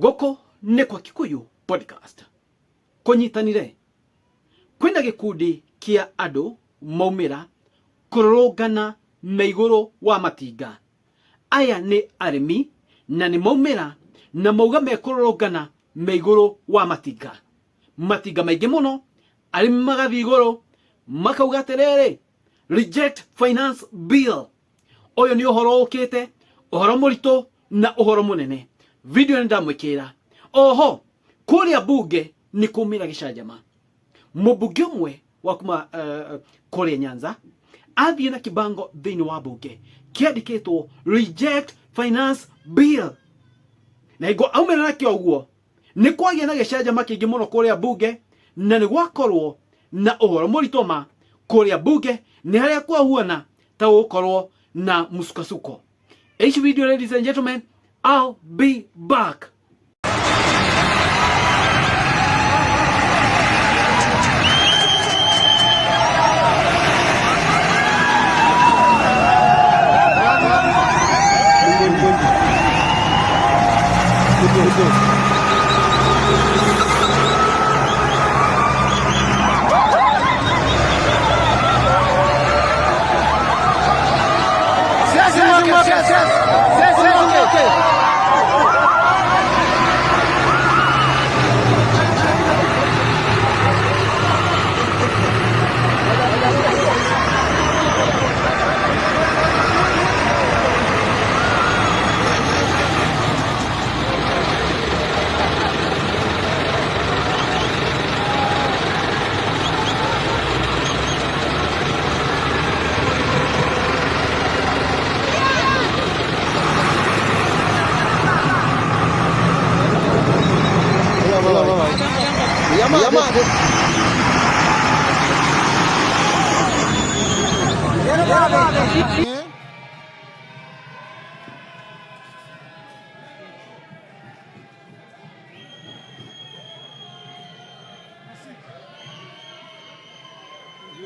Gũkũ nĩ kwa Kikuyu Podcast. Kũnyitanire kwĩna gĩkundi kĩa andũ maumĩra kũrũrũngana me igũrũ wa matinga. Aya nĩ arĩmi na nĩ maumĩra na mauga mekũrũrũngana me igũrũ wa matinga. Matinga maingĩ mũno, arĩmi magathiĩ igũrũ makauga atĩrĩrĩ, reject finance bill. Ũyũ nĩ ũhoro ũkĩte, ũhoro mũritũ na ũhoro mũnene. Video nĩ ndamwĩkĩra. Oho, kũrĩa bunge nĩ kũmĩra gĩcanjama. Mũmbunge ũmwe wa kuma kũrĩa Nyanza athiĩ na kĩbango thĩinĩ wa bunge kĩandĩkĩtwo reject finance bill, na hingo aumĩra nakĩo ũguo nĩ kwagĩa na gĩcanjama kĩingĩ mũno kũrĩa bunge, na nĩ gwakorwo na ũhoro mũritũ ma kũrĩa bunge nĩ harĩa kwahuana ta gũgũkorwo na msukasuko. H video, ladies and gentlemen, I'll be back.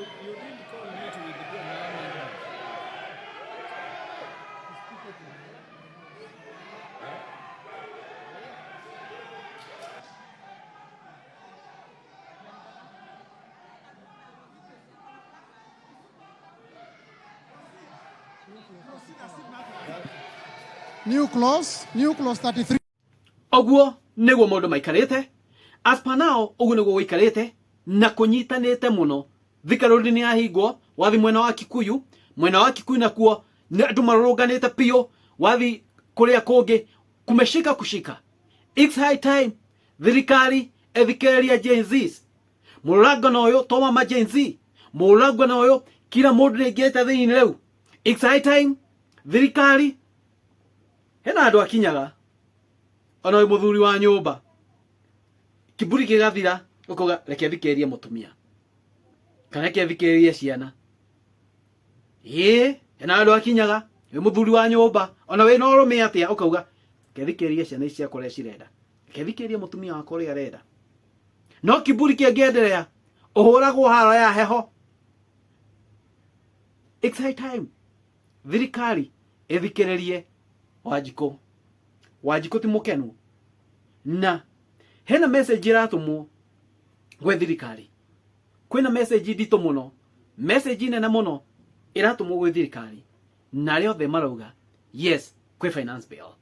You didn't call me to withdraw my amendment. New clause 33. Ũguo nĩguo maũndũ maikarĩte as per now, ũguo nĩguo gũikarĩte na kũnyitanĩte mũno. Thika Road nĩ yahingwo, wathi mwena wa Kikuyu, mwena wa Kikuyu nakuo nĩ andũ marũrũnganĩte biũ, wathi kũrĩa kũngĩ kumeshika kushika. It's high time thirikari ĩthikĩrĩrie Gen Zs. Mũrũrangano ũyũ to wa ma Gen Z, mũrũrangano ũyũ kila mũndũ nĩ aingĩrĩte thĩinĩ rĩu. It's high time thirikari hena andũ akinyaga ona wĩ mũthuri wa nyũmba kiburi gĩgathira, ũkauga reke thikĩrĩrie mũtumia kana reke thikĩrĩrie ciana. Ĩĩ, hena andũ akinyaga wĩ mũthuri wa nyũmba ona wĩ na ũrũme atĩa, ũkauga reke thikĩrĩrie ciana ici ciakwa ũrĩa cirenda, reke thikĩrĩrie mũtumia wakwa ũrĩa arenda. No kiburi kĩngĩenderea ũhũragwo haro ya heho. It's high time thirikari ĩthikĩrĩrie Wanjikũ. Wanjikũ ti mũkenu na hena message ĩratũmwo gwĩ thirikari. Kwĩna message nditũ mũno, message nene mũno ĩratũmwo gwĩ thirikari, na arĩa othe marauga yes kwĩ finance bill.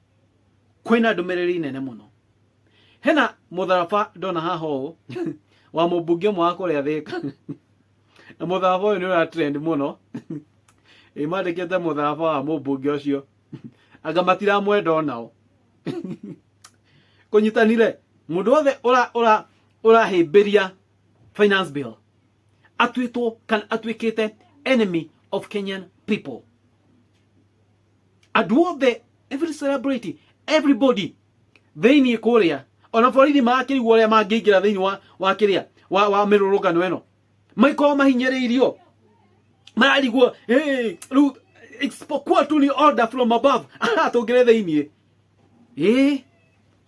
Kwĩna ndũmĩrĩri nene mũno. Hena mũtharaba ndona haha ũũ wa mũmbunge ũmwe wa kũrĩa Thĩka, na mũtharaba ũyũ nĩ ũra trend mũno. Ĩ mandĩkĩte mũtharaba wa mũmbunge ũcio, anga matiramwenda onao. Kũnyitanire mũndũ wothe ũra ũra ũrahĩmbĩria finance bill atuĩtwo kana atuĩkĩte enemy of Kenyan people. Andũ othe, every celebrity, everybody thĩinĩ kũrĩa, ona borithi marakĩrigwo ũrĩa mangĩingĩra thĩinĩ wa kĩrĩa wa mĩrũrũngano ĩno, maikorwo mahinyĩrĩirio, mararigwo, hey, rĩu isipokuwa tu ni order from above tũngĩre thĩinĩ. Ĩĩ,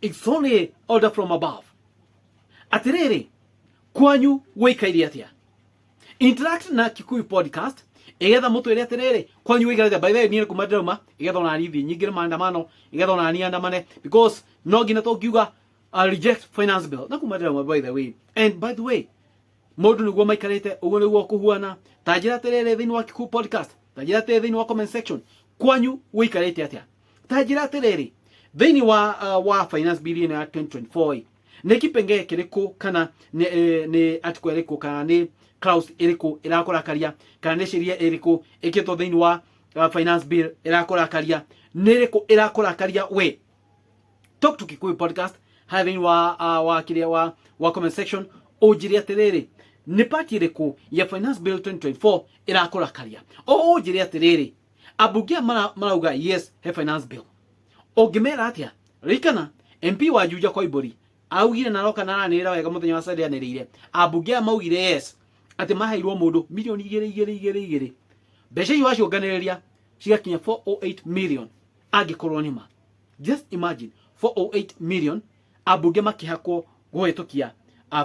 it's only order from above. Atĩrĩrĩ, kwanyu gũikaire atĩa? Interact na Kikuyu Podcast. Igetha mutwire atiriri, kwanyu wigarite. By the way, niĩ kuma ndĩrauma igetha ona niĩ thiĩ nyingĩre maandamano, igetha ona niĩ andamane, because no nginya tũngiuga reject finance bill na kuma ndĩrauma. By the way, and by the way, mũndũ nĩguo maikarĩte ũguo nĩguo kũhuana. Ta njĩra atĩrĩrĩ thĩinĩ wa Kikuyu Podcast, ta njĩra atĩrĩrĩ thĩinĩ wa comment section, kwanyu wĩikarĩte atĩa? Ta njĩra atĩrĩrĩ thĩinĩ wa finance bill ĩno ya 2024, nĩ kipengee kĩrĩkũ kana nĩ article ĩrĩkũ kana nĩ clause ĩrĩkũ ĩrakũrakaria, kana nĩ sheria ĩrĩkũ ĩkĩtwo thĩinĩ wa finance bill ĩrakũrakaria? Nĩ ĩrĩkũ ĩrakũrakaria we? Talk to Kikuyu Podcast harĩa thĩinĩ wa kĩrĩa wa comment section, ũnjĩre atĩrĩrĩ, nĩ part ĩrĩkũ ya finance bill 2024 ĩrakũrakaria? O ũnjĩre atĩrĩrĩ, ambunge aya marauga yes he finance bill, ũngĩmera atĩa? Ririkana MP wa Juja Koimburi augire na aroka na aranĩrĩra wega mũthenya wa Sunday, anĩrĩire ambunge aya maugire yes atĩ maheirwo mũndũ milioni igĩrĩ igĩrĩ igĩrĩ igĩrĩ, mbeca icio waciũnganĩrĩria cigakinya 408 million. Angĩkorwo nĩ ma, just imagine, 408 million ambunge makĩhakwo kũhĩtũkia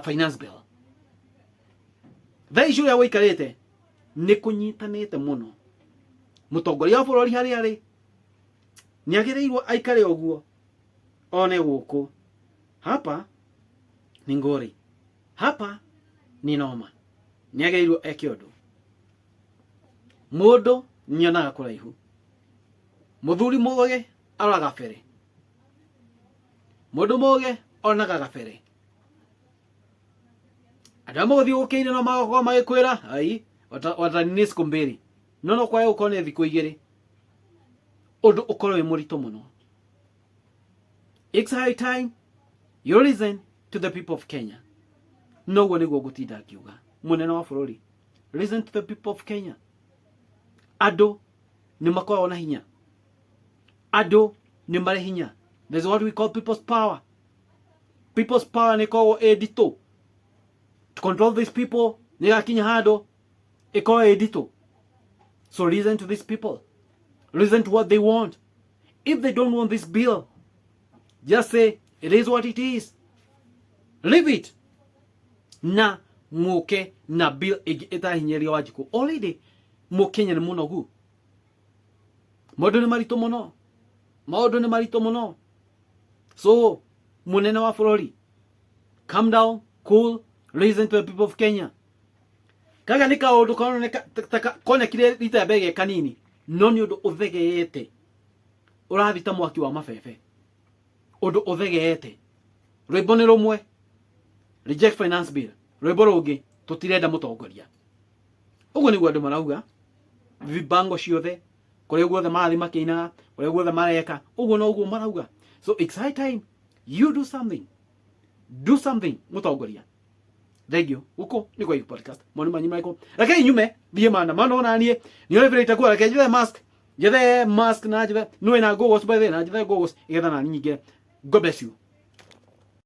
finance bill. Thaa ici ũrĩa wĩikarĩte nĩ kũnyitanĩte mũno. Mũtongoria wa bũrũri harĩa arĩ nĩ agĩrĩirwo aikare ũguo one gũkũ hapa ni ngori, hapa ni noma. Nĩ agĩrĩirwo eke ũndũ. Mũndũ nĩonaga kũraihu. Mũthuri mũgĩ aroraga gabere. Mũndũ mũgĩ onaga gabere. Andũ arĩa magũthiũrũrũkĩirie no magakorwo magĩkwĩra ai watani siku mbili, no kwae gũkorwo nĩ thikũ igĩrĩ ũndũ ũkorwo wĩ mũritũ mũno. It's high time you listen to the people of Kenya. Noguo nĩguo ngũtinda ngiuga, mũnene wa bũrũri, listen to the people of Kenya. Andũ nĩ makoragwo na hinya, andũ nĩ marĩ hinya. There's what we call people's power. People's power nĩ ĩkoragwo ĩ nditũ to control. These people nĩ gakinya handũ ĩkorwo ĩ nditũ. So listen to these people, listen to what they want. If they don't want this bill, just say it is what it is, leave it, na muke na bill ĩngĩ ĩtahinyĩrĩria Wanjikũ. Already mũkenya nĩ mũnogu, maũndũ nĩ maritũ mũno, maũndũ nĩ maritũ mũno. So mũnene wa bũrũri, calm down, cool, listen to the people of Kenya. Kaga nĩ kaũndũ konekire rita rĩa mbere ge kanini, no nĩ ũndũ ũthegeete ũrathiĩ ta mwaki wa mabebe, ũndũ ũthegeete. Rwĩmbo nĩ rũmwe, reject finance bill. Rwĩmbo rũngĩ, tũtirenda mũtongoria. Ũguo nĩguo andũ marauga. Vibango ciothe kũrĩa guothe marathiĩ makĩinaga, kũrĩa guothe mareka ũguo noguo marauga. So it's high time you do something, do something, mũtongoria. Thank you. Gũkũ nĩ kwa podcast. Moni manyu marĩkũ? Rekei nyume thiĩ maandamano na niĩ nĩ ũrĩ vile itakuwa. Reke njethe mask, njethe mask na njethe nĩwe na goggles, by the way, na njethe goggles igetha na niĩ nyingĩre. God bless you.